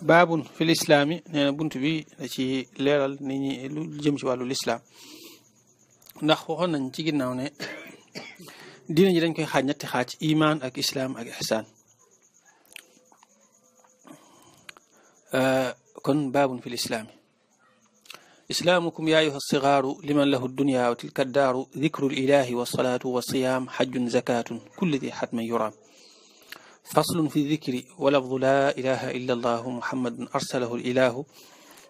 baabun fil islaami nee na bunt bi da ci leeral nit ñi lu jëm ci wàllu lislaam ndax waxoon nañ ci ginnaaw ne diina ji dañ koy xaaj ñetti xaaj imaan ak islaam ak ihsaan kon baabun fil islaami islaamukum yaa ayyuha sigaaru liman lahu dunya wa tilka daaru dikru lilahi wa salaatu wa siyaam xajjun zakatun kulli di xatman yuraam فصل في الذكر ولفظ لا إله إلا الله محمد أرسله الإله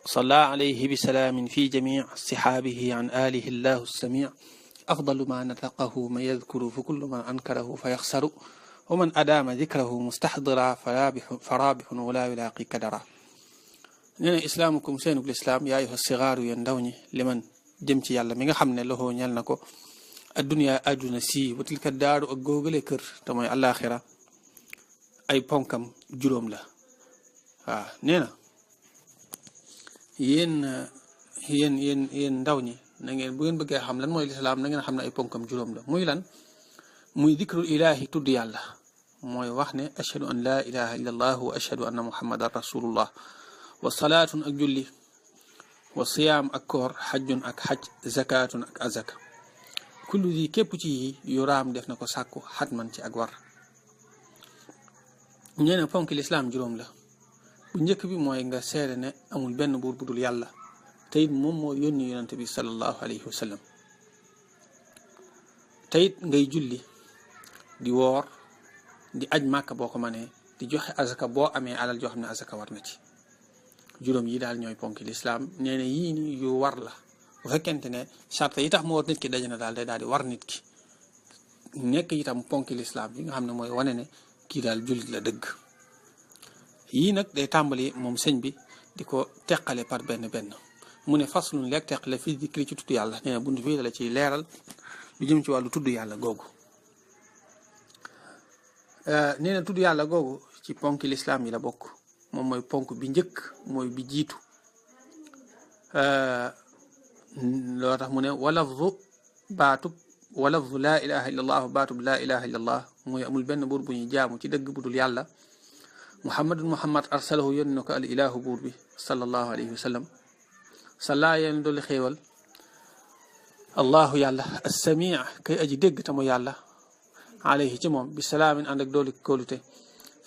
صلى عليه بسلام في جميع صحابه عن آله الله السميع أفضل ما نطقه من يذكر فكل من أنكره فيخسر ومن أدام ذكره مستحضرا فرابح ولا يلاقي كدرا نينا إسلامكم سينك الإسلام يا أيها الصغار يندوني لمن جمتي يالا ميغا خامن له ñal nako الدنيا أدنا سي وتلك الدار أغوغل كر تموي الآخرة ay ponkam juróom la waaw nee na yéen ndaw ñi na ngeen bu ngeen bëggee xam lan mooy lislaam na ngeen xam ne ay ponkam juróom la muy lan muy dikrul ilahi tudd yàlla mooy wax ne ashhadu an laa ilaha illa allah wa ashhadu anna muhammadan rasulullah wa salaatun ak julli wa siyaam ak koor xajjun ak xaj zakatun ak azaka kullu di képp ci yi yuraam def na ko sàkku xatman ci ak war ñeene ponk lislaam juróom la bu njëkk bi mooy nga seede ne amul benn buur bu dul yàlla te it moom moo yónni yonante bi sallallahu alayhi wa sallam te it ngay julli di woor di aj màkka boo ko mënee di joxe azaka boo amee alal joo xam ne azaka war na ci juróom yi daal ñooy ponk lislaam nee na yii ni yu war la bu fekkente ne charte yi tax mu war nit ki daje na daal day daal di war nit ki nekk itam ponk lislaam yi nga xam ne mooy wane ne kii daal jullit la dëgg yii nag day tàmbali moom sëñ bi di ko teqale par benn benn mu ne faslun leeg teqale fii dikri ci tudd yàlla nee na bunt fii la ciy leeral lu jëm ci wàllu tudd yàlla googu nee na tudd yàlla googu ci ponk lislaam yi la bokk moom mooy ponk bi njëkk mooy bi jiitu loo tax mu ne walafzu baatub walafzu laa ilaha illa allah baatub laa ilaha illa allah mooy amul benn buur bu ñuy jaamu ci dëgg bu dul yàlla muhammad arsalahu yónni na ko al ilahu buur bi sallallahu alayhi wa sallam salla yeen dolli xéewal allahu yàlla assamii kay aji dégg tamu yàlla alayhi ci moom bi salaamin ànd ak dooli kóolute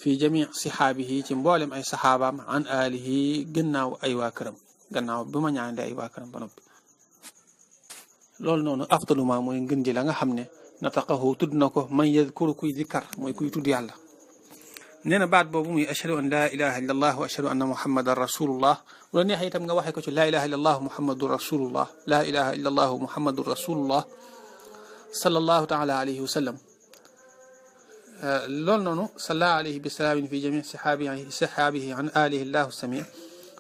fii jamii sihaabihi ci mboolem ay saxaabaam an alihi gannaaw ay waa këram gannaaw bi ma ñaande ay waa këram ba noppi loolu noonu afdaluma mooy ngën ji la nga xam ne nataqahu tudd na ko man yadkuru kuy dikkar mooy kuy tudd yàlla nee na baat boobu muy ashhadu an laa ilaha illa allah wa ashhadu anna muhammadan rasulullah bu la neexee itam nga waxee ko ci laa ilaha illa allah muhammadun rasulullah laa ilaha illa allah muhammadun rasulullah sallallahu taala alayhi wa sallam loolu noonu salla alayhi bi salaamin fi jami sahaabihi an alihi llahu sami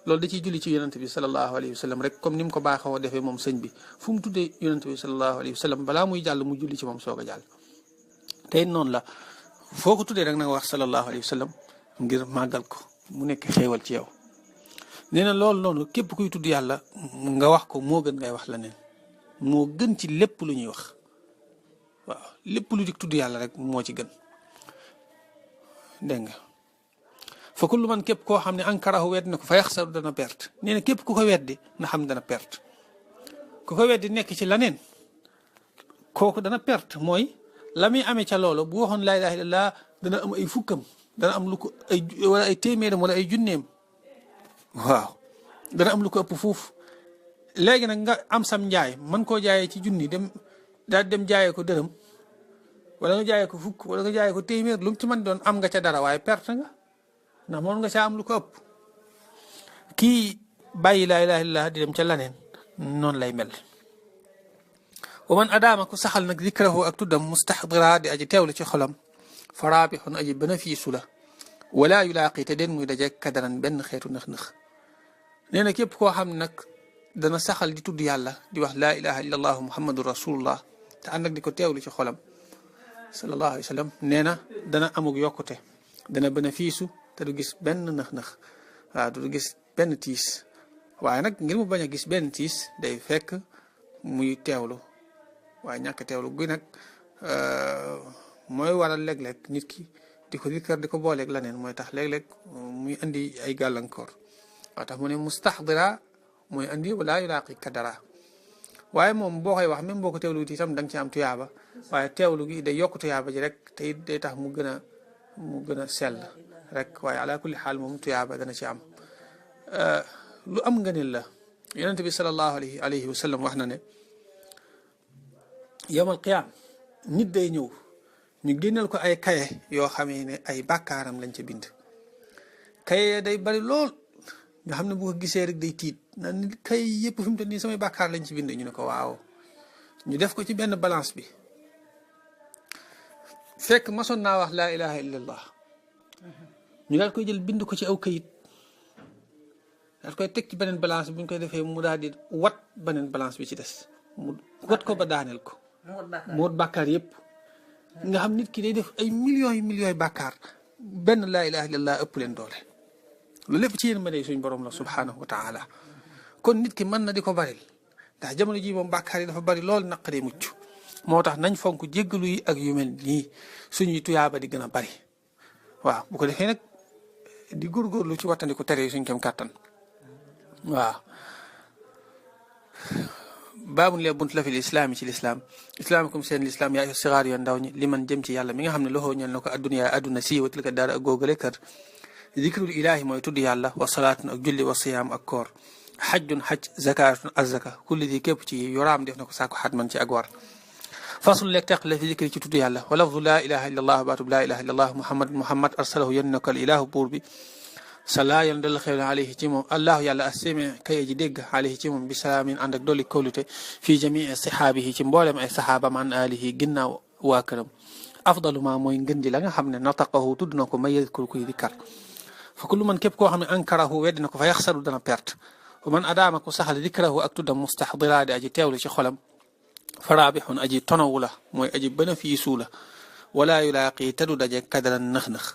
loolu da ciy julli ci yonante bi sallallahu alayhi wa sallam rek comme ni mu ko baaxoo defee moom sëñ bi fu mu tuddee yonante bi sallallahu alayhi wa sallam balaa muy jàll mu julli ci moom soog a jàll tey noonu la foo ko tuddee rek na nga wax sallallahu alayhi wa sallam ngir màggal ko mu nekk xéewal ci yow nee na loolu noonu képp kuy tudd yàlla nga wax ko moo gën ngay wax leneen moo gën ci lépp lu ñuy wax waaw lépp lu di tudd yàlla rek moo ci gën dégg nga fa kullu man képp koo xam ne ankarahu wedd na ko fa yaxsaru dana perte nee na képp ku ko weddi na xam dana perte ku ko weddi nekk ci laneen kooku dana perte mooy la muy amee ca loolu bu waxoon laa ilaha illallah dana am ay fukkam dana am lu ko ay wala ay téeméeram wala ay junneem waaw dana am lu ko ëpp fuuf léegi nag nga am sam njaay mën koo jaayee ci junni dem daal dem jaayee ko dërëm wala nga jaayee ko fukk wala nga jaayee ko téeméer lu mu ci mën doon am nga ca dara waaye perte nga ndax moom nga caa am lu ko ëpp kii bàyyi laa ilaha illallah di dem ca laneen noonu lay mel wa man adaama ku saxal nag zikrahu ak tuddam mustaxdira di aji teewlu ci xolam fa raabixun aji bénéfice la wala yulaaqi te den muy daje kadaran benn xeetu nëx-nëx nee na képp koo xam nag dana saxal di tudd yàlla di wax laa ilaha illallah muhammadu rasulullah te ànd ak di ko teewlu ci xolam sallallahu alayhi wa sallam nee na dana amug yokkute dana bénéfice te du gis benn nëx-nëx waaw du gis benn tiis waaye nag ngir mu bañ a gis benn tiis day fekk muy teewlu waaye ñàkk teewlu gi nag mooy waral léeg-léeg nit ki di ko dikkar di ko booleeg leneen mooy tax léeg-léeg muy andi ay gàllankoor waa tax mu ne mustaxdira mooy andi wala yulaaqi kadara waaye moom boo koy wax même boo ko teewlu itam da nga ci am tuyaaba waaye teewlu gi day yokk tuyaaba ji rek te it day tax mu gën a sell rek waaye ala kulli xaal moom tuyaaba dana ci am lu am ngëneel la yonent bi sallallahu alayhi wa sallam wax na ne yawmal qiyaam nit day ñëw ñu génneel ko ay kaye yoo xamee ne ay bàkkaaram lañ ca bind kaye day bari lool nga xam ne bu ko gisee rek day tiit na nit kaye yëpp fi mu toll nii samay bàkkaar lañ ci bind ñu ne ko waaw ñu def ko ci benn balance bi fekk masoon naa wax laa ilaha illallah ñu daal koy jël bind ko ci aw kayit daal koy teg ci beneen balance bi bu ñu koy defee mu daal di wat beneen balance bi ci des mu wat ko ba daaneel ko mu wat bàkkaar yëpp nga xam nit ki day def ay millions yi bàkkaar benn laa ilaha illallah ëpp leen doole lu lépp ci yéen ma ne suñ borom la subhanahu wa taala kon nit ki mën na di ko baril ndax jamono ji moom bàkkaar yi dafa bari lool naqaree mucc moo tax nañ fonk jéggalu yi ak yu mel nii suñuy tuyaaba di gën a bari waaw bu ko defee nag di góorgóorlu ci wattandiku tere yi suñ kem kàttan waaw baabun lee bunt la fi lislaam ci lislaam islaamikum seen lislaam yaa sigaar yo ndaw ñi li man jëm ci yàlla mi nga xam ne loxoo ñel na ko adduna adduna si wa tilka daara ak góogale kër zikrul ilaahi mooy tudd yàlla wa salaatun ak julli wa siyaam ak koor xajjun xaj zakatun azaka kulli di képp ci yoraam def na ko saako xat man ci ak war fasul leeg teqale fi zikri ci tudd yàlla wa lafdu laa ilaha illa allah baatub laa ilaha illa allah muhammad arsalahu yén na ko al ilahu buur bi sala yàlla dolli xew alayhi ci moom allahu yàlla assemi kaye ji dégg alayhi ci moom bi salaamin ànd ak dolli kóolute fii jamii sahaabihi ci mboolem ay sahaabam an alihi ginnaaw waa këram afdalu ma mooy ngën ji la nga xam ne nataqahu tudd na ko may yëkkul kuy dikkar fa kullu man képp koo xam ne ankarahu weddi na ko fa yaxsaru dana perte wa man adaama ko saxal dikrahu ak tuddam mustaxdiraadi aji teewlu ci xolam fa raabixun aji tonawu la mooy aji bénéfice la wala yulaaqi te du daje kadaran nëx-nëx